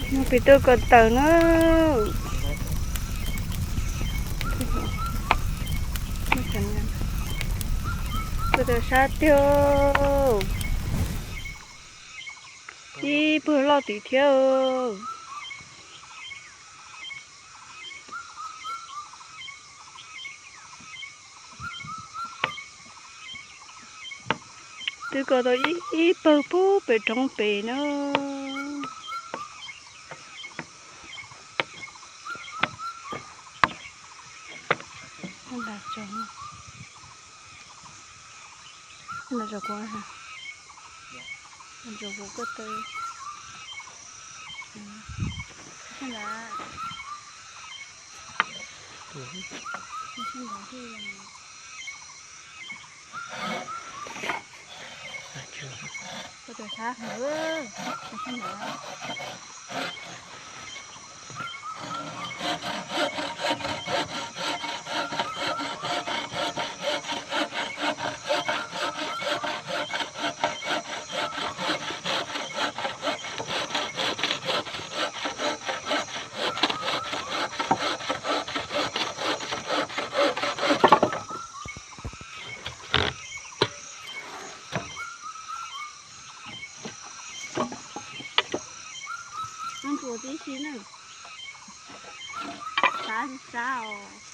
Pem tuaj ko taw na. Tuaj tau sab tiag. Ib pawg loj tim thiab. Twb ko tau ib pawg pub pem roob pem na. Ntsuas tib si na. Sab sab os.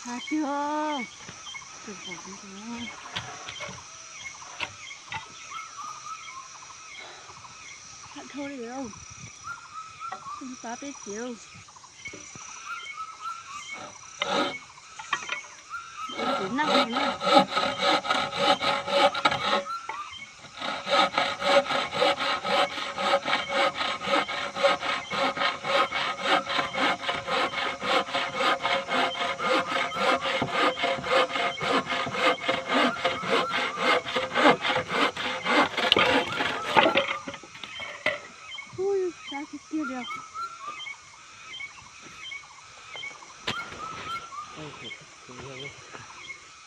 Sab tiag. Sab dhau li, pab peb txiv. Tus neeg no na. Ub, sab tiag tiag li os.